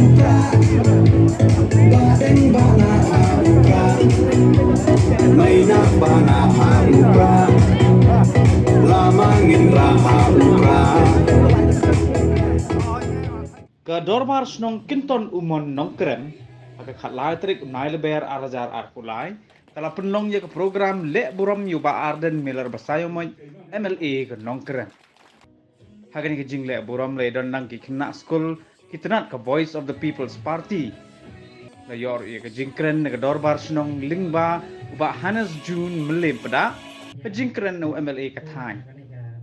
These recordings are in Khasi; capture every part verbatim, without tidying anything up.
Ka Dorbar Shnong Kynton Umon Nongkrem, ha ka khatlai tarik u Nailaber ar hajar arphew lai, ka la pynlong ïa ka program leh burom ïa u Bah Ardent Miller Basaiawmoit, M L A ka Nongkrem. Ha kane ka jingleh burom la don lang ki khynnah skul, ki tnat ka Voice of the People's Party. La ïoh ruh ïa ka jingkren na ka Dorbar Shnong lyngba u Bah Hannes June Mylliam Pdeng, ka jingkren na u M L A ka thaiñ.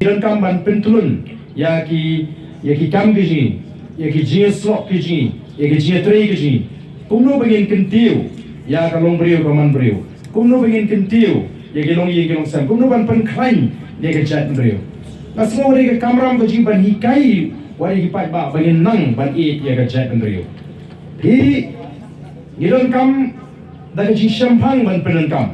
Ngi donkam ban pyntlun ïa ki, ïa ki kam ki jong ngi, ïa ki jingïasyllok ki jong ngi, ïa ki jingïatrei ki jong ngi. Kumno ba ngin kyntiew ïa ka longbriew ka manbriew. Kumno ba ngin kyntiew ïa ki longïing ki longsem. Kumno ban pynkhlaiñ ïa ka jaitbynriew. Nga sngew ïa ka kamram ka jong ngi ban hikai wat ïa ki paidbah ba ngin nang ban ïeit ïa ka jaitbynriew. Phi, ngi donkam da ka jingshemphang ban pyndonkam.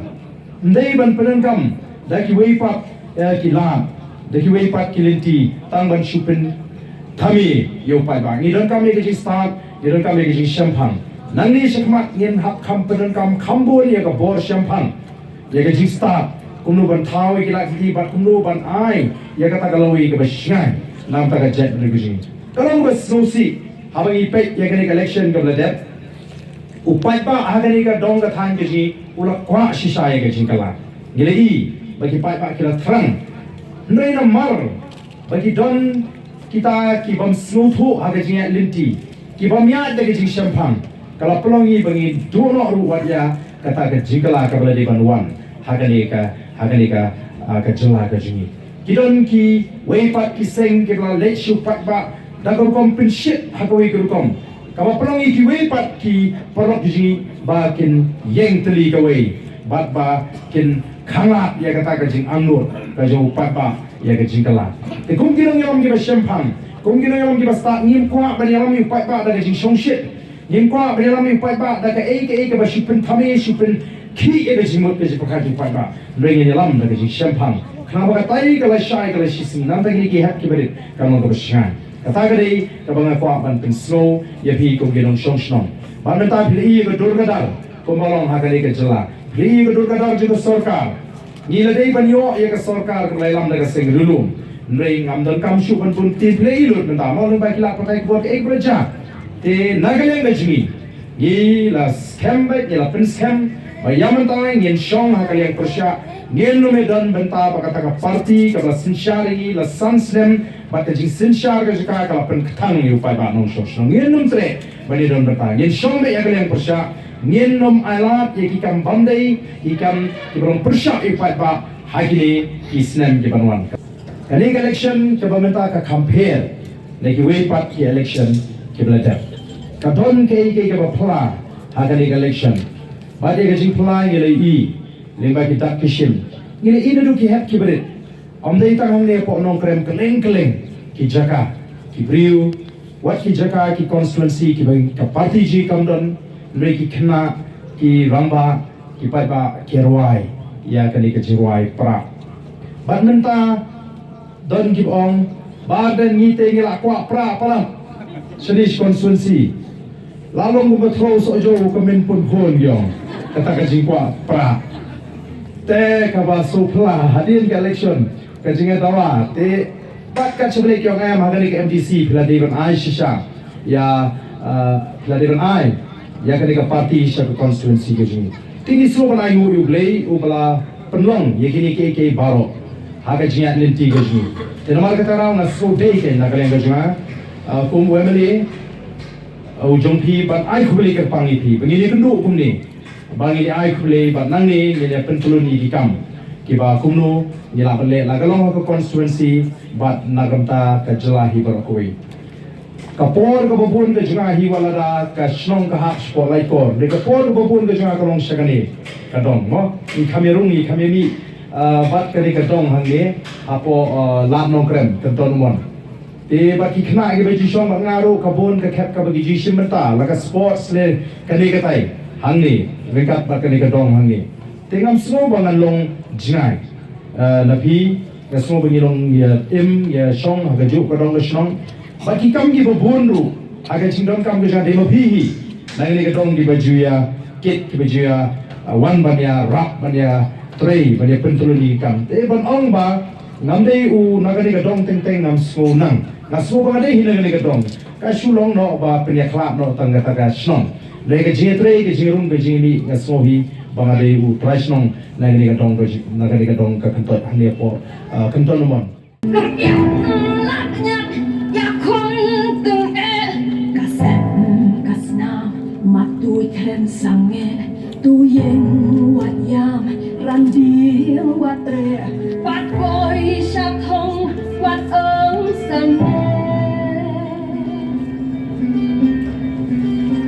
Ym dei ban pyndonkam da kiwei pat, eh, ki lad, da kiwei pat ki lynti, tang ban shu pynthame ïa u paidbah. Ngi donkam ïa ka jingstad, ngi donkam ïa ka jingshemphang. Nangne shakhmat ngin hap kham pyndonkam kham bun ïa ka bor shemphang, ïa ka jingstad, kumno ban thaw ïa ki lad ki lynti bad kumno ban ai ïa kata ka lawei kaba shngaiñ na ka bynta ka jaitbynriew ka jong ngi. Ka long kaba sngewsih haba ngi peit ïa kane ka election kaba la dep, u paidbah ha kane ka dong ka thaiñ ka jong ngi u la kwah shisha ïa ka jingkylla. Ngi la i ba ki paidbah ki la thrang. Hynrei namar ba ki don kita ki bym sngewthuh ha ka jingïaid lynti, ki bym ïaid da ka jingshemphang, ka la pynlong ïa ba ngi duh noh ruh wat ïa kata ka jingkylla kaba la dei ban wan ha kane ka, ha kane ka, ah, ka jylla ka jong ngi. Ki don kiwei pat ki seng kiba la leit sha u paidbah da ka rukom pynshit ha kawei ka rukom, kaba pynlong ïa kiwei pat ki paralok jong ngi ba kin ïeng tylli kawei bad ba kin khanglad ïa kata ka jingangnud ka jong u paidbah ïa ka jingkylla. Te kum ki nongïalam kiba shemphang, kum ki nongïalam kiba stad, ngim kwah ban ïalam ïa u paidbah da ka jingshongshit. Ngim kwah ban ïalam ïa u paidbah da kaei kaei kaba shu pynthame, shu pynkhih ïa ka jingmut ka jingpyrkhat jong u paidbah. Hynrei ngin ïalam da ka jingshemphang. Khnang ba katai ka lashai ka lashisngi, nangta kine ki hep kiba rit kan long kaba shngaiñ. Kata ka dei kaba nga kwah ban pynsngew ïa phi kum ki nongshong shnong. Bad mynta phi la i ïa ka dur ka dar kumba long ha kane ka jylla. Phi la i ïa ka dur ka dar jong ka sorkar. Ngi la dei ban ïoh ïa ka sorkar kaba la ïalam da ka seng rilum. Hynrei ngam donkam shuh ban bun ktien, phi la i lut mynta, mo, lyngba ki lad pathai khubor kaei kaba la jia. Te na ka liang ka jong ngi, ngi la skhem beit, ngi la pynskhem ba ïa mynta ngin shong ha ka liang pyrshah, ngin ym don bynta ba kata ka party kaba la synshar ïa ngi la san snem bad ka jingsynshar ka jaka ka la pynkthang ïa u paidbah nongshong shnong. Ngin ym treh ban ïa don bynta, ngin shong beit ha ka liang pyrshah, ngin ym ailad ïa ki kam bym dei, ki kam kiba long pyrshah ïa u paidbah ha kine ki snem ki ban wan. Kane ka election kaba mynta ka compare na kiwei pat ki election kiba la dep. Ka don kaei kaei kaba phylla ha kane ka election. Bad ïa ka jingphylla ngi la i lyngba ki dak ki shim. Ngi la i naduh ki hep kiba rit. Ym dei tang hangne hapoh Nongkrem, kylleng kylleng ki jaka, ki briew, wat ki jaka, ki constituency kiba ka party jong ngi kam don, hynrei ki khynnah, ki rangbah, ki paidbah ki rwai ïa kane ka jingrwai prah. Bad mynta don kiba ong, Bah Ardent, ngi te ngi la kwah prah palat shane shi constituency. La long kumba thro sohjoh u kmen pun khun, ki ong, kata ka jingkwah prah. Te kaba shu phylla hadien ka election, ka jingdawa te, bad ka jingpyllait ki ong em, ha kane ka M D C phi la dei ban ai shisha ïa, ah, phi la dei ban ai ïa kane ka party sha ka constituency ka jong ngi. Te ngi shu ban ai nguh ïa U Blei uba la pynlong ïa kine kiei kiei baroh ha ka jingïaid lynti ka jong ngi. Te namar kata ruh nga shu dei kein na ka liang ka jong nga, ah, kum u M L A, ah, u jong phi, ban ai khublei kyrpang ïa phi ba ngin ïakynduh kumne. Ba ngin ïa ai khublei bad nangne ngin ïa pyntlun ïa ki kam kiba kumno ngi lah ban leh, la ka long ha ka constituency bad na ka bynta ka jylla hi baroh kawei. Ka por kaba bun ka jong nga hi, wat lada ka shnong ka hap shapoh Laitkor, hynrei ka por kaba bun ka jong nga ka long sha kane ka dong, mo. Ngi kham ïa rung, ngi kham ïa mih, ah, bad kane ka dong hangne hapoh, ah, Lad Nongkrem, Kynton Umon. Te bad ki khynnah kiba ju shong bad nga ruh, ka bun ka khep kaba ki ju shim bynta, la ka sports ne kane katai hangne ryngkat bad kane ka dong hangne. Te ngam sngew ba ngan long jngai, eh, na phi, nga sngew ba ngi long ïa im ïa shong ha kajuh ka dong ka shnong. Bad ki kam kiba bun ruh, Ha ka jingdonkam ka jong nga dei ma phi hi. Na kane ka dong kiba ju ïa kit, kiba ju ïa, ah, wan ban ïa rap, ban ïa trei, ban ïa pyntyllun ïa ki kam. Te ban ong ba ngam dei u na kane ka dong teng teng, ngam sngew nang. Nga sngew ba nga dei hi na kane ka dong. Ka shu long noh ba pynïakhlad noh tang kata ka shnong. Lei ka jingïatrei, ka jingrung, ka jingmih, nga sngew hi ba nga dei u trai shnong na kane ka dong, na kane ka dong ka Kyntoit hangne hapoh, ah, Kyntoit Umon. Ka kiang la nyat ïa khun teng eh, ka sem ka snam, ma tu kren sangeh, tu ïeng wat ïam, ran ding wat treh, pat poi sha thong wat ong sangeh.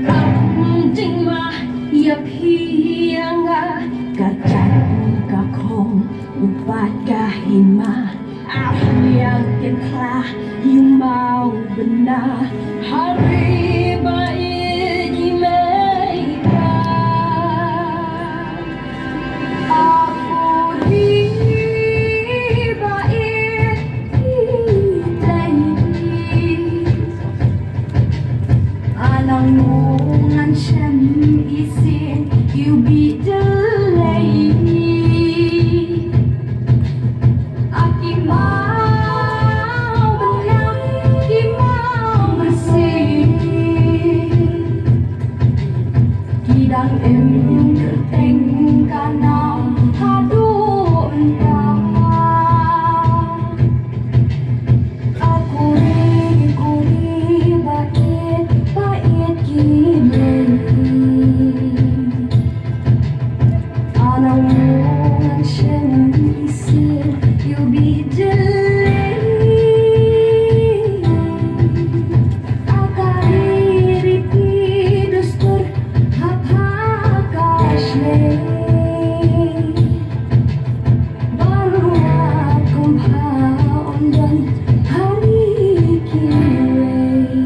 Kam jingma ïa phi ïa nga, ka jait ka khong, u pat ka hima. Ah, ïa ken kla, ïa ma u bna, ha ri ba ïeit i mei ba. Ah, u ri ba ïeit i tei. Ana ngan shem isien, you be delayed. Aki mau bang, aki mau bersih. Ki dang im kyrteng ka nam haduh mynta. A kuri kuri ba ïeit ba ïeit ki mei. Ana ngan shem isien, you be delayed. A ka ri riti dustur ha pha ka shlei. Ban wad kum pha ym don ha ri kiwei.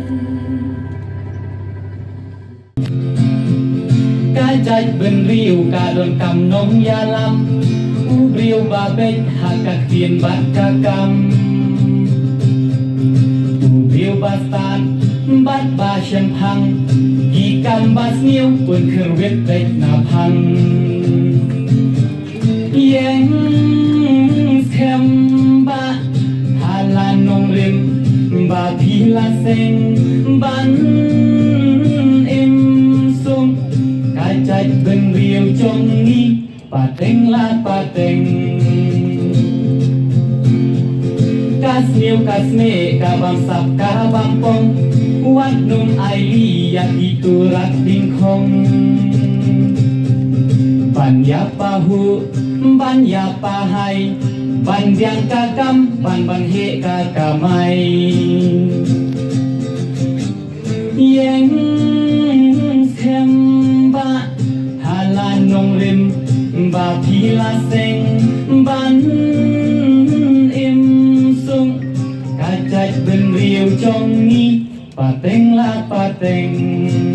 Ka jaitbynriew ka donkam nongïalam, u briew ba beit ha ka ktien bad ka kam. U briew ba stad bad ba shemphang, ki kam ba sniew un kyrwit beit na phang. Ïeng skhem ba ha la nongrim ba phi la seng ban im sung, ka jaitbynriew jong ngi pateng la pateng. Ka sniew ka snieh ka bamsap ka bampong, wat nym ailad ïa ki turak dingkhong. Ban ïa pahuh, ban ïa pahai, ban biang ka kam, ban ban heh ka kamai. Ïeng skhem ba ha la nongrim ba phi la seng ban im sung, ka jaitbynriew jong ngi pateng la pateng.